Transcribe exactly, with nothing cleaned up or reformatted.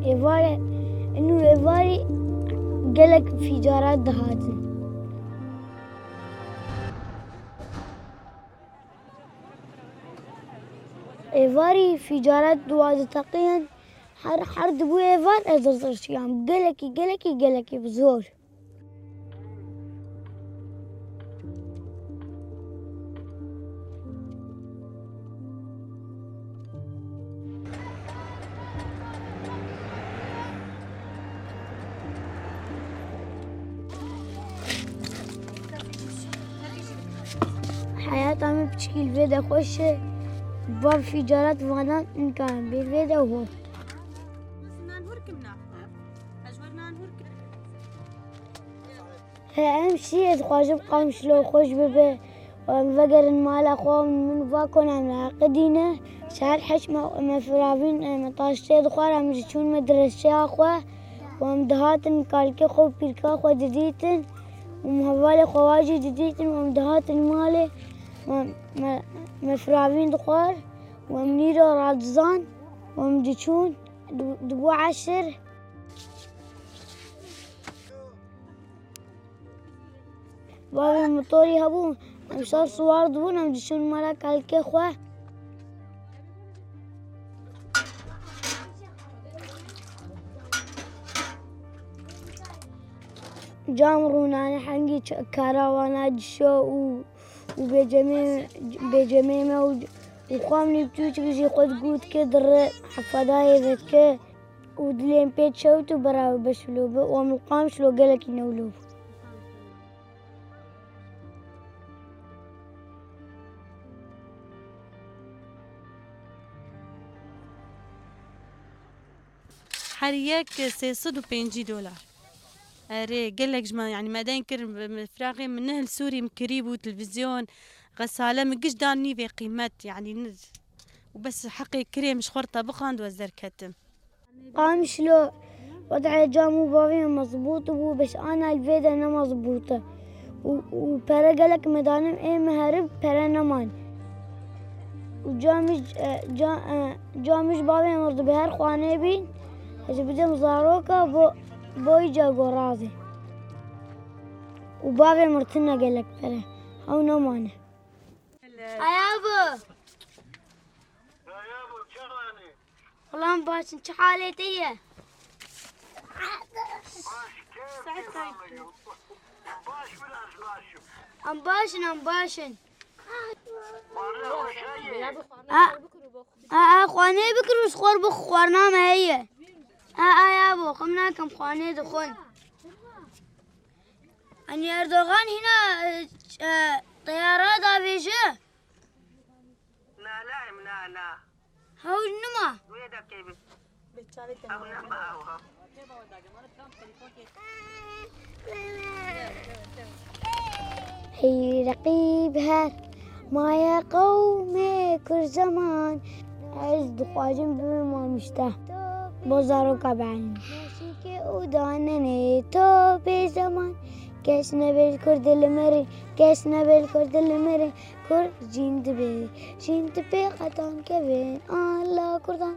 Êvarê, ên û êvarî gelek fîcaret dihatin. Êvarî fîcaret dua diteqiyan, her, her dibû êvar ez ditirşiyam. Gelekî, gelekî, gelekî bi zor. Heyata min piçkî li vê de xweş e. Van fîcaret vanan nikarin bê vê de hol. He, em şî, ez dixwazim Qamişlo xweş bibe û em vegerin mala xwe û min va ku em li heqidî ne. Ji her heş me, me firavîn, me taştê dixwar, em jî çûn medreseya xwe û em dihatin kalkê xwe û pîrka xwe didîtin û hevalê xwe wa jî didîtin û em dihatin malê. Me, me, me firavîn dixwar û em nîro radizan û em diçûn, di, dibû eşir. Bavê motorî hebû, em ser siwar dibûn, em diçûn mala kalkê xwe. Cam rûnane hengî ç-, karawana dişo û, û bêcemê, bêcemê me û, û xwe em nî biçûçik jî xwe digot ke dire hefadayê vedike. û dilên pê çewt û berawe beş wilo bi û em li Qamişlo gelekî ne wilo bû. Her yek sê sed û pêncî dolar. Erê, gelek ji me, yanî me deyn kir, me, me firaqê min neh li Sûrî min kirî bû, televîzyon, xesale, min giş dan nîvê qîmet, yanî ne-, û bes heqê kirê min ji xwe re te bixwend û ez derketim. Qamişlo, wed'ê cam û bavê mezbût bû, bes ana li vê de ne mezbût e. Û, û pere gelek me danim ê me herib pere neman. Û cam ji, e, ca-, e, cam ji bavê min dibe her xwanê bîn, ez bidim zaroka bo, bo îca gorazê. Û bavê min tine gelek pere, ew nemane. Aya bu. Ulan başın, çi halê te ye? Em başin, em başin. A, a, a, xwanê bikir û xwar bi xwarna me heye. A, a, ya bo, xim nakim xwanê dixwin. Anî Erdogan hîna, e, e, teyara davêje. Na, na, em, na, na. Hewl nima. Wê de kê bi. Ew nema, ew, ew. Hey reqîb her, maye qewmê Kurd zeman. Ez dixwazim bibim mamoste. Bo zaroka bielînim. Naşîkê û danenê to bê zeman. Kes nebê li Kurd li mirin, kes nebê li Kurd li mirin. Kurd jîn dibe, jîn dibe qetan kevin ala Kurdan.